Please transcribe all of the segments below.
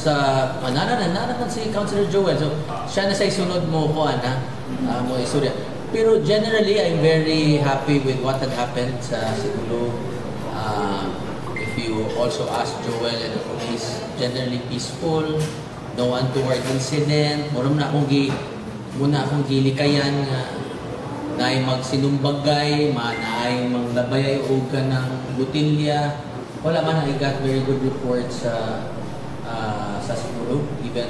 Sa manana na nana man si Councilor Joel. So siya na sa isunod mo ko ana mo istorya. Pero generally, I'm very happy with what had happened sa Sinulog. If you also ask Joel and the police, generally peaceful, no untoward incident. Mura na akong gi muna akong gilikayan nga naay magsinumbagay, ma naay manglabayay og kanang botilya. Wala man, I got very good reports sa Sinulog, even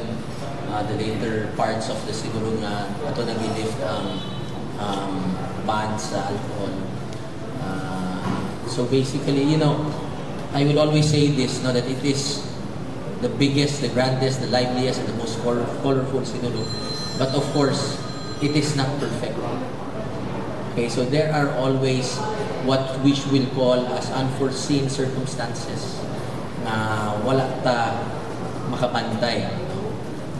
the later parts of the Sinulog nga ato nang lift ang ban sa alcohol. So basically, I will always say this, no, that it is the biggest, the grandest, the liveliest, and the most colorful Sinulog. But of course, it is not perfect. Okay, so there are always what we will call as unforeseen circumstances na wala ta makabantay.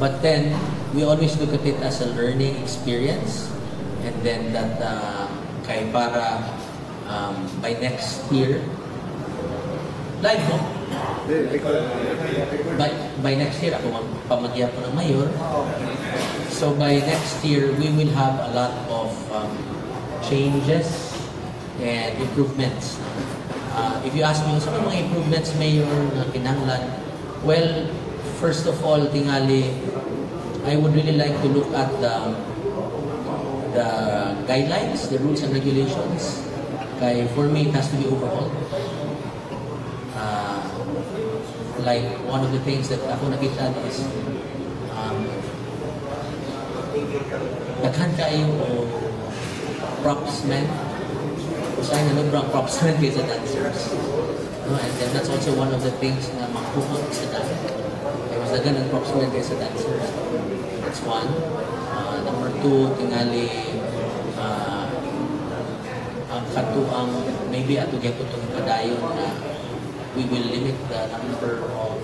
But then, we always look at it as a learning experience and then that kay para by next year, live mo, by next year, ako magpamagya ko ng mayor. So by next year, we will have a lot of changes and improvements. If you ask me, sa mga improvements, Mayor, na kinahanglan? Well, first of all, tingali, I would really like to look at the guidelines, the rules and regulations. Kay for me, it has to be overhauled. Like one of the things that ako nakita is daghan kaayo og props men. Usahay na ang props men kaysa dancers. No, and then that's also one of the things na makuhot sa dance. Kaya mas daghan ang props men kaysa dancers. That's one. Number two, tingali ang katuang maybe ato gyapon itong padayon na we will limit the number of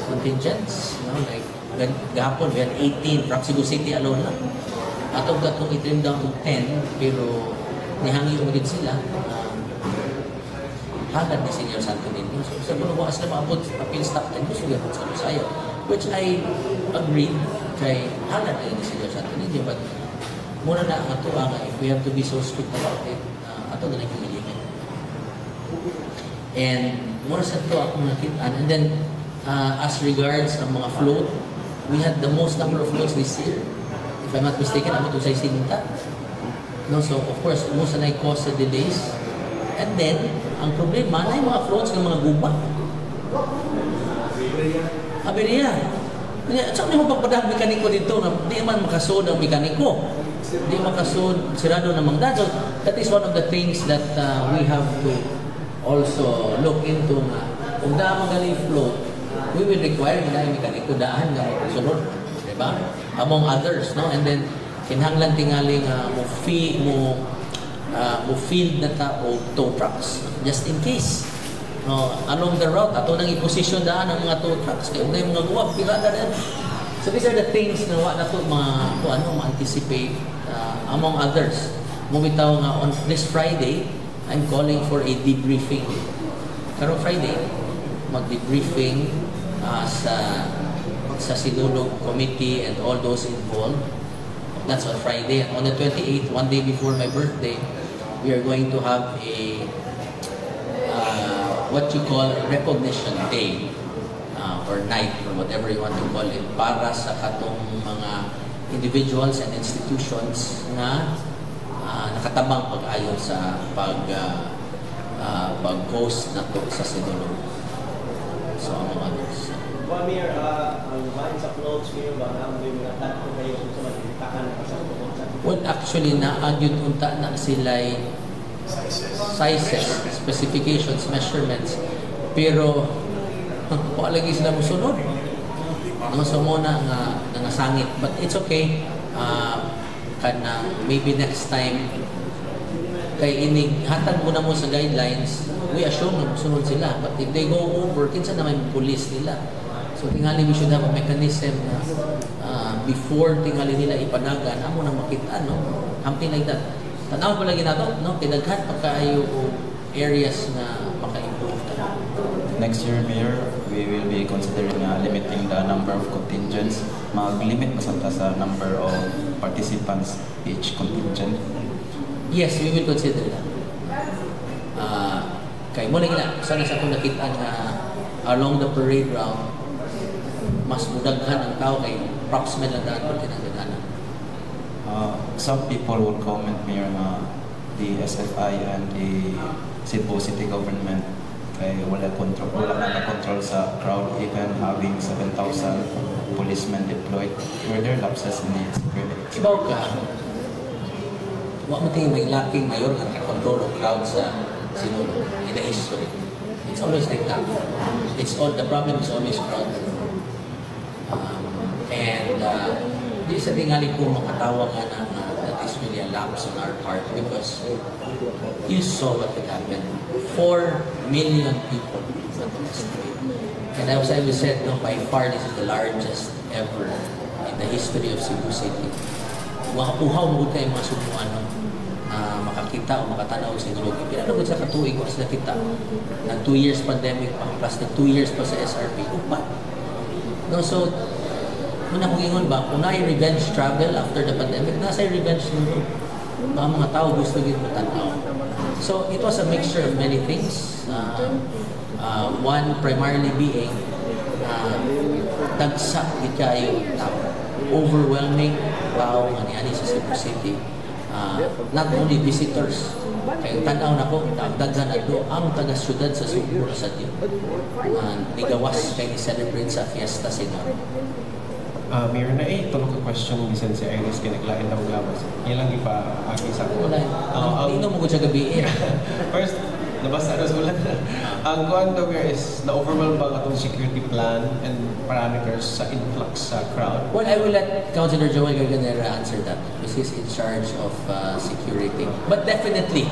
contingents, no? Like gahapon we had 18 from Cebu City alone lang. Ato katong i-trim down to 10, pero nihangyo mo gid sila hagad ni Senior Santo Niño. So sa kuno wa sila maabot apil stop 10, gusto gyapon sa Lusayo, which I agreed kay hagad ni Senior Santo Niño, but muna na ang ato nga if we have to be so strict about it, ato na lang yung limit. And mura sa to akong nakitaan. And then, as regards ang mga float, we had the most number of floats this year. If I'm not mistaken, abot og 60. No, so of course, most na cause sa delays. And then, ang problema na yung mga floats ng mga guba. Aberya. Sa mo pagpadahag mekaniko dito na di man makasud ang mekaniko. Di makasud, sirado namang that. So, that is one of the things that we have to also look into nga. Kung naa man gali float, we will require nga yung mekaniko daan nga sunod, di ba? Among others, no? And then kinahanglan tingali nga mo fee mo mo field na ta og tow trucks just in case. No, along the route ato nang i-position daan ang mga tow trucks kay unay mga guwap pila na rin. So these are the things na wa nato ma kung ano ma-anticipate, among others. Mo bitaw nga on this Friday, I'm calling for a debriefing. Karong Friday, mag-debriefing sa Sinulog Committee and all those involved. That's on Friday. And on the 28th, one day before my birthday, we are going to have a what you call recognition day or night or whatever you want to call it para sa katong mga individuals and institutions nga nakatabang pag-ayo sa pag-host na to sa Sinulog. So among others. Well, Mayor, ang bahin sa floats ngayon ba, na may mga tanto kayo kung sa magkitakan na sa sa Well, actually, naagyod unta na sila Sizes. Sizes, specifications, measurements. Pero wala lagi sila musunod. No, so mo na nga nangasangit. But it's okay. Kanang maybe next time kay inig hatag mo na mo sa guidelines, we assume na musunod sila. But if they go over, kinsa na may police nila? So tingali we should have a mechanism na before tingali nila ipanagan, amo nang makita, no? Something like that. Tanaw pa lagi nato, no? Kay daghan pa kaayo og areas na maka-improve ta. Next year, Mayor, we will be considering limiting the number of contingents. Mag-limit ba sa ta sa number of participants each contingent? Yes, we will consider that. Kay mao lagi na, sana sa akong nakita nga along the parade route, mas mudaghan ang tao kay proximate lang daan pag kinagdaghanan. Some people will comment, Mayor, nga the SFI and the Cebu City government kay wala control, wala nakakontrol sa crowd, even having 7,000 policemen deployed. Were there lapses in the security? Ibaw ka, wa mo tingin may lacking mayor nga nakakontrol og crowd sa Sinulog in the history. It's always like that. The problem is always crowd. And di sa tingali ko makatawa nga na nga that is really a lapse on our part because you saw what had happened. 4 million people went on the street. And as I said, no, by far this is the largest ever in the history of Cebu City. Uhaw mo kay mga Sugbuano makakita o makatanaw sa Sinulog. Pila na sa katuig wa sila kita. Nag 2 years pandemic pa plus nag 2 years pa sa SRP. Upat. No, so mao na akong ingon ba, kung naay revenge travel after the pandemic, nasa revenge Sinulog. Baka mga tao gusto gyud mo tanaw. So it was a mixture of many things. One primarily being dagsa gid kayo tao. Overwhelming tao nga niani sa Cebu City. Not only visitors, kay tan-aw nako, daghan adto ang taga syudad sa Sugbo ra sad yun. Nigawas kay ni celebrate sa Fiesta Sinulog. Mayor, na eh, tulo ka question bisan si Iris kay naglain daw lawas. Ilang ipa-agi sa ko. Wala. Inom mo gud sa gabi eh. First, nabasa na sa ulan. Ang kuan daw, Mayor, is na-overwhelm ba ang atong security plan and parameters sa influx sa crowd? Well, I will let Councilor Joel Garganera answer that because he's in charge of security. But definitely,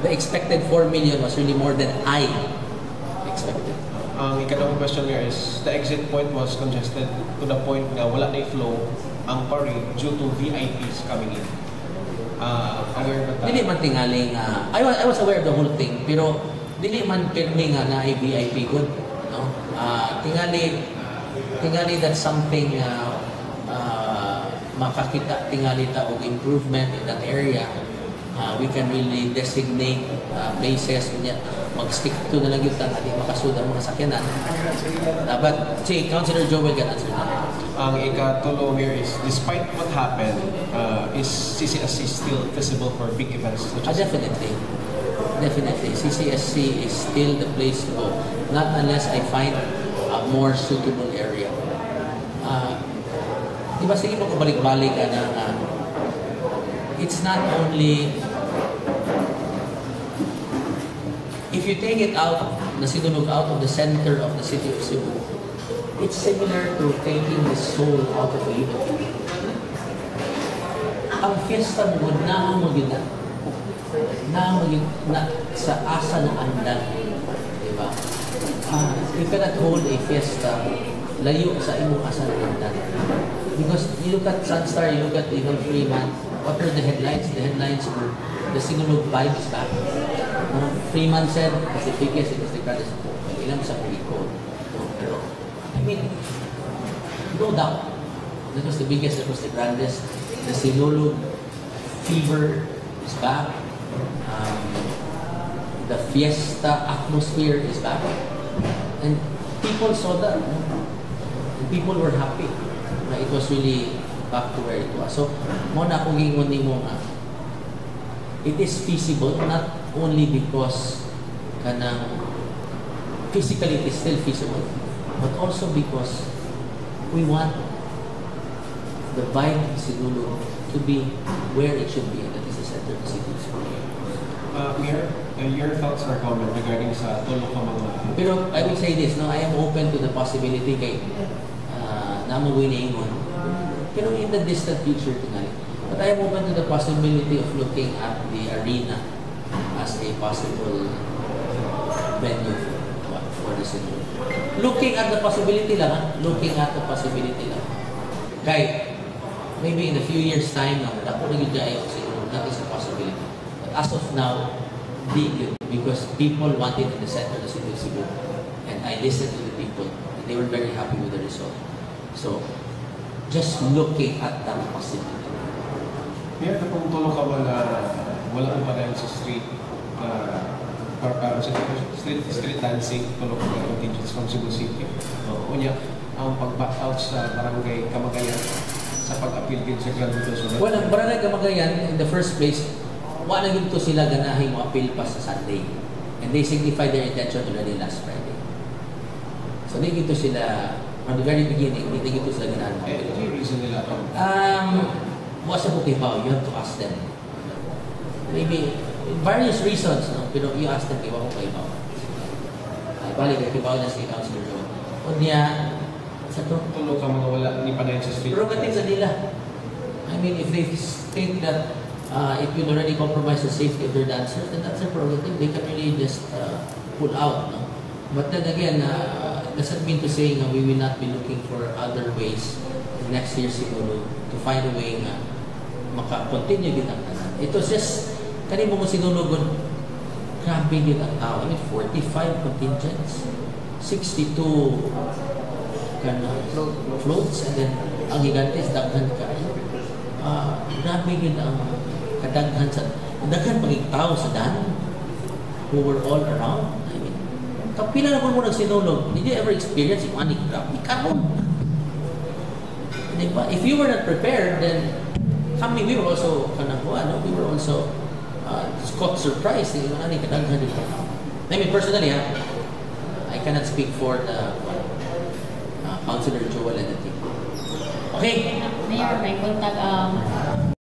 the expected 4 million was really more than I expected. Ang ikalawang question, Mayor, is the exit point was congested to the point nga wala na flow ang parade due to VIPs coming in. Aware ba ta? Dili man tingaling, I was aware of the whole thing, pero dili man pirmi nga na VIP good, no? Tingali that's something makakita tingali ta og improvement in that area. We can really designate places unya mag-stick to na lang yun ta nga di makasud ang mga sakyanan. But si Councilor Joel can answer that. Ang ikatulo, Mayor, is despite what happened, is CCSC still feasible for big events such as Definitely. Definitely. CCSC is still the place to go. Not unless I find a more suitable area. Di ba sige mo balik-balik ka na nga, it's not only if you take it out, the Sinulog out of the center of the city of Cebu, it's similar to taking the soul out of a human being. Ang fiesta mo, naa mo gyud na. Naa mo gyud na sa asa na andan. Di ba? You cannot hold a fiesta layo sa imong asa na andan. Because you look at Sunstar, you look at even Freeman, what were the headlines? The headlines were the Sinulog vibe is back. No? Freeman said, kasi biggest, it was the grandest. Ilang sa ko. No? Pero, I mean, no doubt, that was the biggest, that was the grandest. The Sinulog fever is back. The fiesta atmosphere is back. And people saw that. No? And people were happy na it was really back to where it was. So, mao na akong gingon nimo nga it is feasible not only because kanang physically it is still feasible, but also because we want the vibe of Sinulog to be where it should be, and that is the center of the city of Cebu. Mayor, your thoughts or comment regarding sa tulo ka mga Pero I will say this, no, I am open to the possibility kay namo ingon. Pero in the distant future tingali. But I am open to the possibility of looking at the arena as a possible venue for the Sinulog. Looking at the possibility lang, ha? Looking at the possibility lang. Kay maybe in a few years' time, na dako na gyud kaayo ang Sinulog, that is a possibility. But as of now, Di gyud, because people wanted in the center of the city of Cebu. And I listened to the people and they were very happy with the result. So, just looking at that possibility. Mayor, kung tulo ka wala, wala kang padayon sa street, or sa street dancing, tulo ka mga contingents from Cebu City. Unya, ang pag-back out sa Barangay Kamagayan sa pag-appeal din sa Grand Luzon. Well, ang Barangay Kamagayan, in the first place, wala na to sila ganahin mo appeal pa sa Sunday. And they signified their intention already last Friday. So, di gito sila, from the very beginning, di gito sila ganahan mo Eh, appeal. ano yung reason nila ito? Wa sa ko kibaw, you have to ask them. Maybe, various reasons, no? Pero you ask them, kay wa ko kahibaw. Ay, balik, kay kibaw na si Councilor Joe. Unya, sa to, Tulo ka mga wala ni padayon sa street. Prerogative sa nila. I mean, if they think that it will already compromise the safety of their dancers, then that's their prerogative. They can really just pull out, no? But then again, doesn't mean to say nga we will not be looking for other ways next year siguro to find a way nga maka-continue din ang tanan. It was just, kani mo Sinulog, grabe din ang tao. I mean, 45 contingents, 62 kana floats, and then ang Gigantes, daghan kaayo. Grabe yun ang kadaghan sa daghan pagig tao sa dan who were all around. I mean, kapila na mo nagsinulog. Did you ever experience yung ani grabe karon? Di ba? If you were not prepared, then kami, we were also kanang ano, we were also caught surprised. Yung ani kadaghan dito. I mean, personally, ha, I cannot speak for the Councilor Joel and the team. Okay. Mayor, may buntag,